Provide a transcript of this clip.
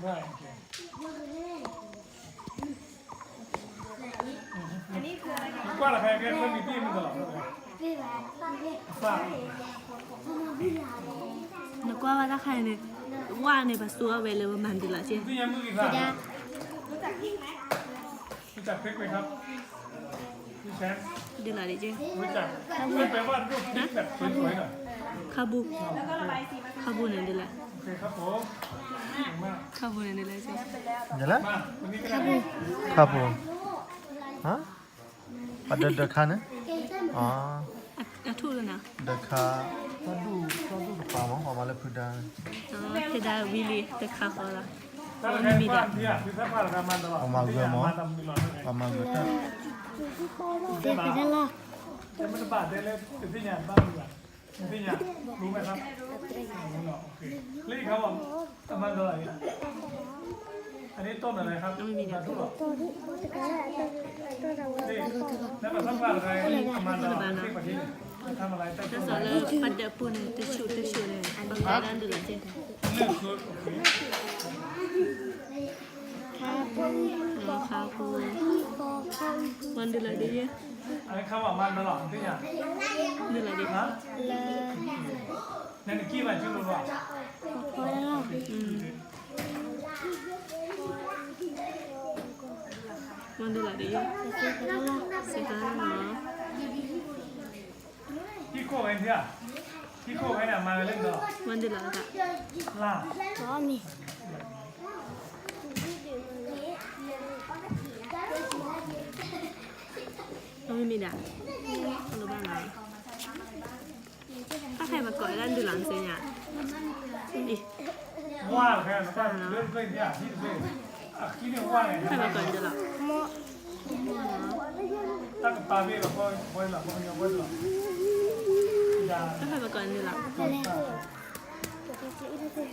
ကွၢ်လၢခါကဲခွဲမံၤတံၢ်မ့ၢ်တလီၤ. နကွၢ်ဝဲတၢ်ခါအံၤန့ၣ်, ဝါန့ၣ် ပှၤစိအီၤဝဲလၢပမၤဒ်လီၤက့. သ့ၣ်ညါမုၣ်ဂံၢ်သၣ်, ဒ်လီၤဒ်က့. ခါဘူ, ခါဘူန့ၣ်ဒ်လဲၣ်. ခါဘူန့ၣ်ဒ်လဲၣ်. ခါဘူ, ခါဘူ, အဒၢဒၢခါန့ၣ်, အထူၣ်လၢနၤ, ဒၢခါ, တၢ်ဒူၣ်တပၤမး ပှၤမၤလၢဖုဒါ, ဖုဒါဝံၤလံတခါဃီလီၤ. မ့ၢ်မံၤဒၣ်, ပှၤမၤဂၢၢ်မး, ပှၤမၤဂၢၢ်တၢ်, သ့ၣ်ညါဘၣ်မံၤဘၣ်, သ့ၣ်ညါ, လၢယခါမး, အမၤဒၢလီၤ, အန့ၣ်တီၢ်နၤလဲၣ်, မ့ၢ်မံၤဒၣ်, တၢ်လၢပှၤဒၢးပူန့ၣ် တဆူၣ်တဆူၣ်န့ၣ် ပှၤဒၢးဒၣ်ဒုးလီၤက့. ခါပူ, ခါပူ, မၤဒုးလီၤဒ်ယဲ, ဒုးလီၤဒ်, လၢ, မၤဒုးလီၤဒ်ယဲ, စ့ၢ်ကီးလီၤ. ဟံၣ်ခိၣ်ဝဲ, ဟံၣ်ခိၣ်ဝဲန့ၣ် အမၤဝဲလၢ, မၤဒုးလီၤတၢ်, လၢ, မ့ၢ်မံၤဒၣ်, တၢ်ခါအံၤပကိးဝဲဒၣ်ဒုးလီၤမ့ၢ်ညါ, အံၤ, တၢ်ခါအံၤပကိးဒုးလီၤ, တၢ်ခါအံၤပကိးဒုးလီၤ.